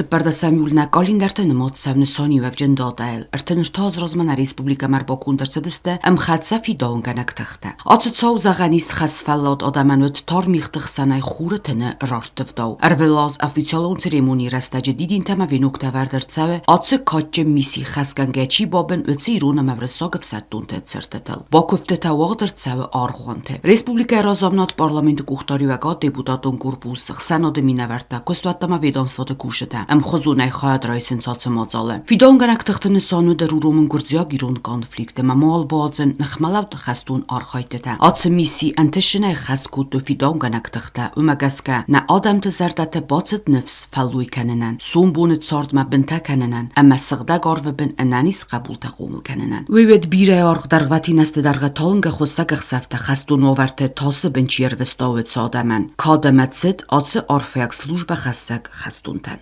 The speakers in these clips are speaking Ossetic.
14 июль нӕ къӕлиндарты нымад цӕуы нысаниуӕгджын датӕйыл. 33 азы размӕ нӕ республикӕмӕ ӕрбаконд ӕрцыдысты ӕмхӕццӕ фидауынгӕнӕг тыхтӕ. Ацы цау зӕгъӕн ис хӕсфӕллад адӕмӕн уыд тар мигъты хсӕнӕй хуры тыны рарттывдау. Ӕрвылаз официалон церемонийы рӕстӕджы дидинтӕ ӕмӕ веноктӕ ӕвӕрд ӕрцӕуы, ацы кадджын мисси хӕсгӕнгӕ чи бабын, уыцы ирон ӕмӕ уырыссаг ӕфсӕддонты цыртытыл. Бакуывдтытӕ уагъд ӕрцӕуы аргъуанты. Республикӕйы разамынад парламенты къухдариуӕгад депутатон корпус ӕхсӕнады минӕвӕрттӕ, куыстуӕттӕ ӕмӕ ведомствоты кусджытӕ ӕмхуызонӕй хайад райсынц ацы мадзалы. Фидауынгӕнӕг тыхты нысан уыд ӕруромын гуырдзиаг-ирон конфликт ӕмӕ ма бауадзын ныхмӕлӕуд хӕстон архайдтытӕ. Ацы мисси ӕнтыстджынӕй хӕст кодтой фидауынгӕнӕг тыхтӕ, уымӕ гӕсгӕ нӕ адӕмты зӕрдӕты бацыд ныфс фӕллой кӕнынӕн, сомбоны цардмӕ бынтӕ кӕнынӕн ӕмӕ сыгъдӕг арвы бын ӕнӕниз хъӕбултӕ хъомыл кӕнынӕн. Уый уӕд бирӕ аргъ дӕргъвӕтин азты дӕргъы талынг хуыссӕг ӕхсӕвтӕ хӕстон уавӕрты тасы бын чи ӕрвыста, уыцы адӕмӕн кад ӕмӕ цыт ацы арфӕйаг службӕхӕссӕг хӕстонтӕн.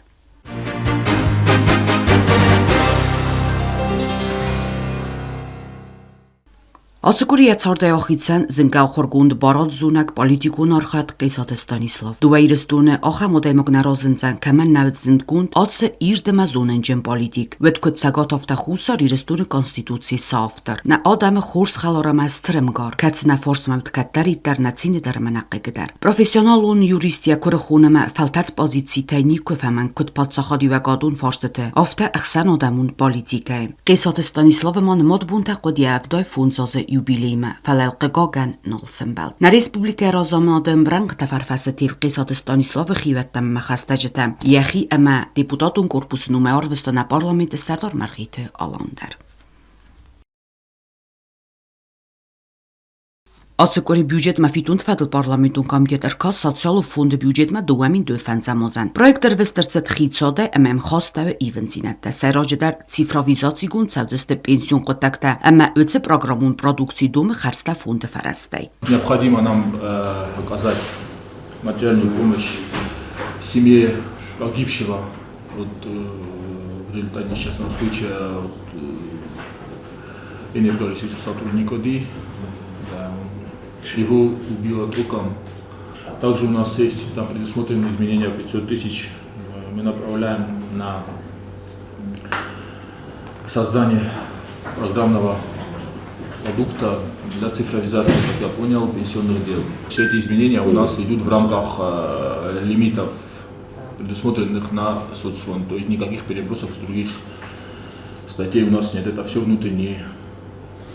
Ацы къуыри йӕ цардӕй ахицӕн зынгӕ ахуыргонд, барадзонӕг, политикон архайд Хъесаты Станислав. Дыууӕ Ирыстоны ахӕм адӕймаг нӕ разындзӕн, кӕмӕн нӕ уыд зындгонд ацы ирд ӕмӕ зонынджын политик. Уӕд куыд Цӕгат, афтӕ Хуссар Ирыстоны Конституцийы соавтор. Нӕ адӕмы хорз хӕлар ӕмӕ стыр ӕмгар, кӕцы нӕ фарсмӕ уыд кӕддӕриддӕр нӕ цины дӕр ӕмӕ нӕ хъыгы дӕр. Профессионалон юрист йӕ куырыхон ӕмӕ фӕлтӕрд позицитӕй никуы фӕмӕнг куыд паддзахадиуӕгадон фарстыты, афтӕ ӕхсӕнадӕмон политикӕйы. Хъесаты Станиславы ма нымад бонтӕ хъуыд йӕ 75 азы юбилеймӕ, фӕлӕ йыл, хъыгагӕн, нал сӕмбӕлд. Нӕ республикӕйы разамынады ӕмрӕнхъ тӕфӕрфӕсы тел Хъесаты Станиславы хиуӕттӕм ӕмӕ хӕстӕджытӕм йӕхи ӕмӕ депутатон корпусы номӕй арвыста нӕ парламенты сӕрдар Мӕргъиты Алан дӕр. Ацы къуыри бюджетмӕ фиддонты фӕдыл парламентон комитет ӕркаст социалон фонды бюджетмӕ 2025 азӕн. Проект ӕрвыст ӕрцыд хицауадӕй ӕмӕ йӕм хастӕуы ивындзинӕдтӕ. Сӕйраджыдӕр цифровизацигонд цӕудзысты пенсион хъуыддӕгтӕ ӕмӕ уыцы программон продукци домы хӕрдзтӕ фонды фӕрӕзтӕй. Необходимо нам оказать материальную помощь семье погибшего вот, в результате несчастного случая вот, энергоресурсов сотрудника Да, его убило током. Также у нас есть там предусмотрены изменения 500 тысяч. Мы направляем на создание программного продукта для цифровизации, как я понял, пенсионных дел. Все эти изменения у нас идут в рамках лимитов, предусмотренных на соцфонд. То есть никаких перебросов с других статей у нас нет. Это все внутренние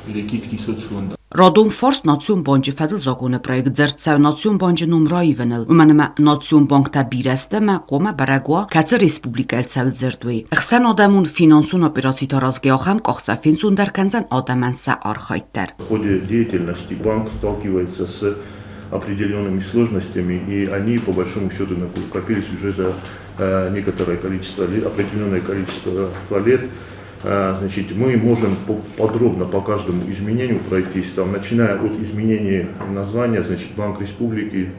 перекидки соцфонда. Радон фарст Национ банчы фӕдыл закъоны проект дзырд цӕуы Национ банчы ном раивыныл, уымӕн ӕмӕ Национ банктӕ бирӕ сты ӕмӕ хъуамӕ бӕрӕг уа, кӕцы республикӕйыл цӕуы дзырд, уый. Ӕхсӕнадӕмон финансон операциты аразгӕ ахӕм къахдзӕф фенцондӕр кӕндзӕн адӕмӕн сӕ архайд дӕр. В ходе деятельности банк сталкивается с определенными сложностями, и они, по большому счету, накопились уже за некоторое количество, определенное количество лет. Значит, мы можем подробно по каждому изменению пройтись, там, начиная от изменения названия, значит, Банк Республики,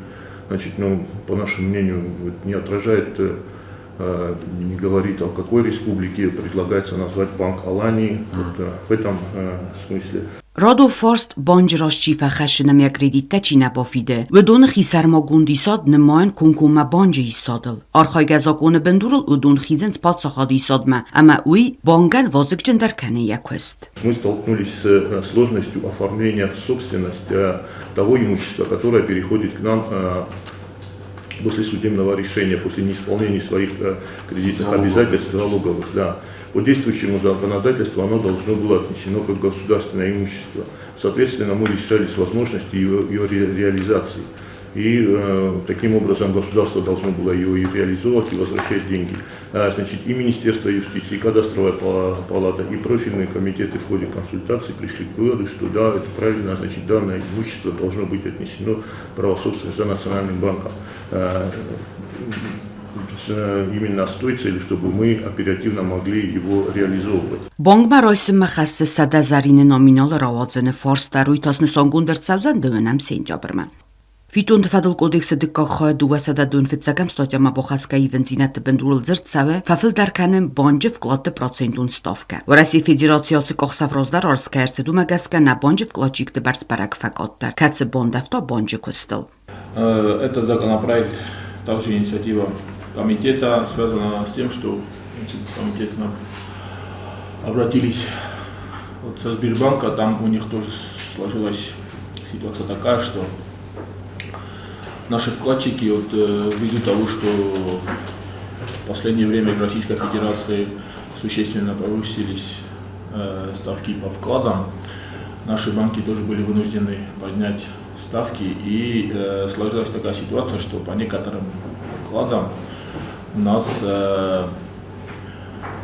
значит, ну, по нашему мнению, не отражает, не говорит, о какой республике предлагается назвать Банк Алании, вот, в этом смысле. Радон фарст банджы раз чи фӕхӕссы нӕм йӕ кредиттӕ чи нӕ бафиды, уыдоны хисӕрмагонд исад нымайын комкоммӕ банджы исадыл. Архайгӕ закъоны бындурыл уыдон хизынц паддзахады исадмӕ ӕмӕ уый бангӕн вазыгджындӕр кӕны йӕ куыст. Мы столкнулись с сложностью оформления в собственность того имущества, которое переходит к нам после судебного решения, после неисполнения своих кредитных обязательств, залоговых, да. По действующему законодательству оно должно было отнесено как государственное имущество. Соответственно, мы лишались возможности ее реализации. И таким образом государство должно было ее и реализовывать, и возвращать деньги. Значит, и Министерство юстиции, и Кадастровая палата, и профильные комитеты в ходе консультаций пришли к выводу, что да, это правильно, значит, данное имущество должно быть отнесено право собственности за Национальным банком. Именно с той целью, чтобы мы оперативно могли его реализовывать. Бангмӕ райсынмӕ хӕссы 100 зӕрины номиналы рауадзыны фарст дӕр уый та снысангонд ӕрцӕудзӕн 2-ӕм сентябрмӕ. Фиддонты фӕдыл кодексы дыккаг хайы 225-ӕм статьямӕ бахӕсгӕ ивындзинӕдты бындурыл дзырд цӕуы фӕфылдӕр кӕнын банджы вкладты процентон ставкӕ. Уӕрӕсейы Федерацийы ацы къахдзӕф раздӕр арӕзт кӕй ӕрцыд, уымӕ гӕсгӕ нӕ банджы вкладчикты бӕрц бӕрӕг фӕкъаддӕр, кӕцы бандӕвта банджы куыстыл. Этот законопроект также инициатива комитета связана с тем, что комитет нам обратились вот со Сбербанка, там у них тоже сложилась ситуация такая, что наши вкладчики, вот, ввиду того, что в последнее время в Российской Федерации существенно повысились ставки по вкладам, наши банки тоже были вынуждены поднять ставки, и сложилась такая ситуация, что по некоторым вкладам у нас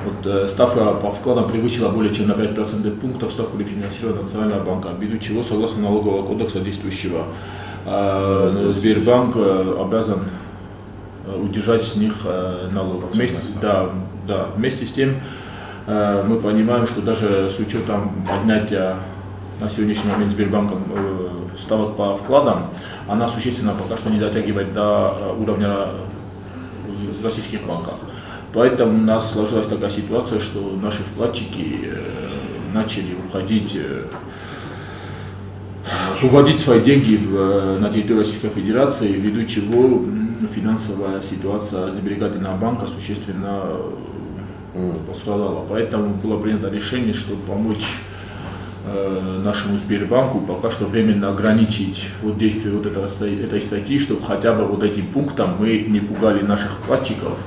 вот, ставка по вкладам превысила более чем на 5% пунктов ставку рефинансирования Национального банка, ввиду чего, согласно налогового кодекса действующего, Сбербанк обязан удержать с них налог. Вместе с тем мы понимаем, что даже с учетом поднятия на сегодняшний момент Сбербанком ставок по вкладам, она существенно пока что не дотягивает до уровня российских банков. Поэтому у нас сложилась такая ситуация, что наши вкладчики начали уходить, уводить свои деньги на территорию Российской Федерации, ввиду чего финансовая ситуация Сберегательного банка существенно пострадала. Поэтому было принято решение, чтобы помочь нашему Сбербанку пока что временно ограничить вот действие вот этой статьи, чтобы хотя бы вот этим пунктом мы не пугали наших вкладчиков.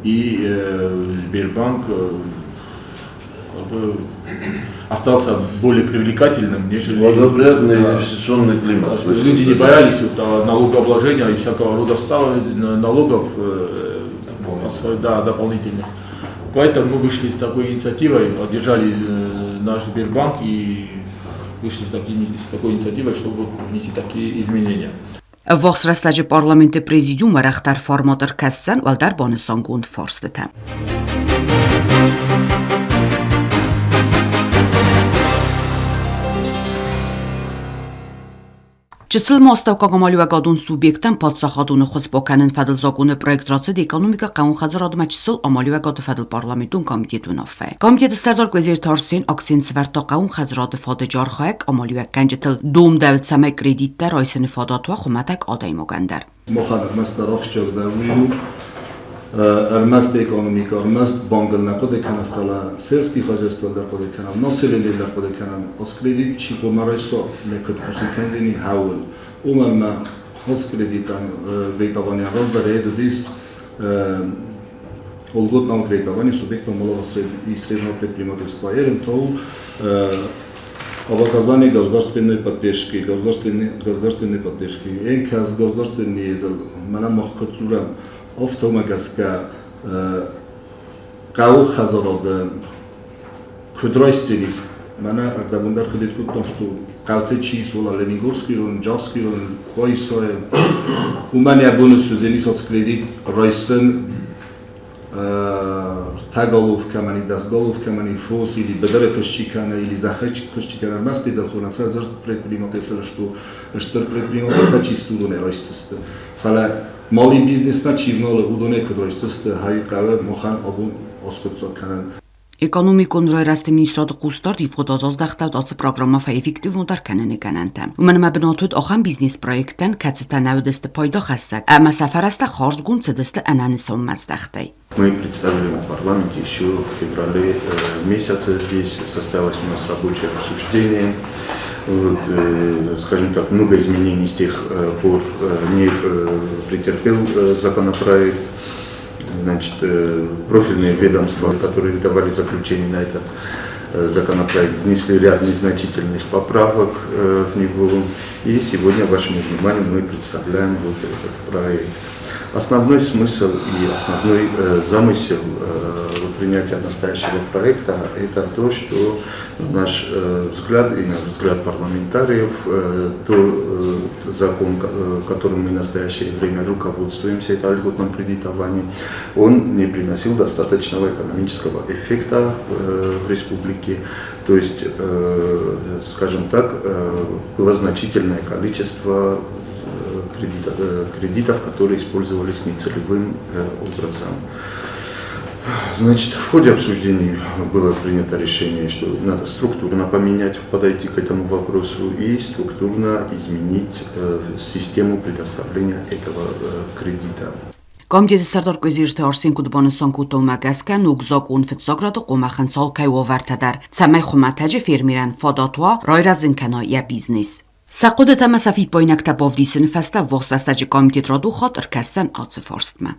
И Сбербанк как бы остался более привлекательным, нежели... Благоприятный инвестиционный климат. Да, люди не боялись вот налогообложения и всякого рода налогов дополнительных. Поэтому мы вышли с такой инициативой, поддержали наш Сбербанк и вышли с такой инициативой, чтобы внести такие изменения. Вохс рӕстӕджы парламенты президиум уӕрӕхдӕр формат ӕркӕсдзӕн уӕлдӕр банысангонд фарстытӕ. Чысыл астӕуккаг амалиуӕгадон субъекттӕн паддзахадон ӕххуыс бакӕнын фӕдыл закъоны проект рацыд экономикӕ хъӕууон хӕдзарадмӕ чысыл амалиуӕгады фӕдыл парламентон комитеты уынаффӕйы. Комитеты сӕрдар Куэзерты Арсен акцент сӕвӕрдта хъӕууон хӕдзарады фадыджы архайӕг амалиуӕггӕнджытыл, домдӕуыд, цӕмӕй кредиттӕ райсыны фадат уа хуымӕтӕг адӕймагӕн дӕр. Махӕн ӕрмӕстдӕр ахсджиагдӕр уый у, ӕрмӕст экономикӕ, ӕрмӕст бангыл нӕ хъуыды кӕнӕм, фӕлӕ сельский хозяйство дӕр хъуыды кӕнӕм, население дӕр хъуыды кӕнӕм. Ацы кредит чи хъуамӕ райса, нӕ куыд хъусын кӕндзӕни хауыл. Уымӕн ӕмӕ ацы кредитӕн кредитованийӕн раздӕр уыдис льготного кредитования субъектам малого и среднего предпринимательства. Ерын то об оказании государственной поддержки, государственной поддержки. Энказ государственный мӕнӕ мах куыд дзурӕм, афтӕмӕ гӕсгӕ хъӕуы хӕдзарады куыд райсдзӕнис, мӕнӕ ӕрдӕбон дӕр куыд кодтам, что хъӕутӕ чи ис, уола Ленигорский район, Джавский район, Къуайсайы, уымӕн йӕ бон суыдзӕнис ацы кредит райсын ӕртӕ кӕмӕн и, 10 голов кӕмӕн и, фос или быдыры куыст чи кӕны, или зӕххы куыст чи кӕны, ӕрмӕст дӕлхонӕн сӕ предпринимательтӕ, что стыр предпринимательтӕ чисто уыдонӕй райсдзысты. Фӕлӕ малый бизнесмӕ чи вналы, уыдонӕй куыд райсдзысты, хай хъӕуы махӕн абон аскъуыддзаг кӕнын. Экономикон райрӕзты министрады хъусдард ивгъуыд аз аздӕхтӕуыд ацы программӕ фӕэффективондӕр кӕныны гӕнӕнтӕм. Уымӕн ӕмӕ бынат уыд ахӕм бизнес-проекттӕн, кӕцытӕ нӕ уыдысты пайдахӕссӕг ӕмӕ сӕ фӕрӕзтӕ хардзгонд цыдысты ӕнӕнысан маздӕхтӕй. Мы представили в парламенте еще в феврале месяце. Здесь состоялось у нас рабочее обсуждение. Вот, скажем так, много изменений с тех пор не претерпел законопроект. Значит, профильные ведомства, которые давали заключение на этот законопроект, внесли ряд незначительных поправок в него. И сегодня вашему вниманию мы представляем вот этот проект. Основной смысл и основной замысел принятия настоящего проекта – это то, что на наш взгляд и на взгляд парламентариев, то закон, которым мы в настоящее время руководствуемся, это о льготном кредитовании, он не приносил достаточного экономического эффекта в республике. То есть, скажем так, было значительное количество кредитов, которые использовались нецелевым образом. Значит, в ходе обсуждений было принято решение, что надо структурно поменять, подойти к этому вопросу и структурно изменить систему предоставления этого кредита. Комитеты сӕрдар Къуезирты Арсен куыд банысан кодта, уымӕ гӕсгӕ ног закъон фыццаг рады хъуамӕ хынца алкӕй уавӕртӕ дӕр, цӕмӕй хуымӕтӕджы фермерӕн фадат уа райрӕзын кӕна йӕ бизнес. Сӕ хъуыдытӕ ӕмӕ сӕ фиппаинӕгтӕ бавдисыны фӕстӕ ӕввахс рӕстӕджы комитет радухат ӕркӕсдзӕн ацы фарстмӕ.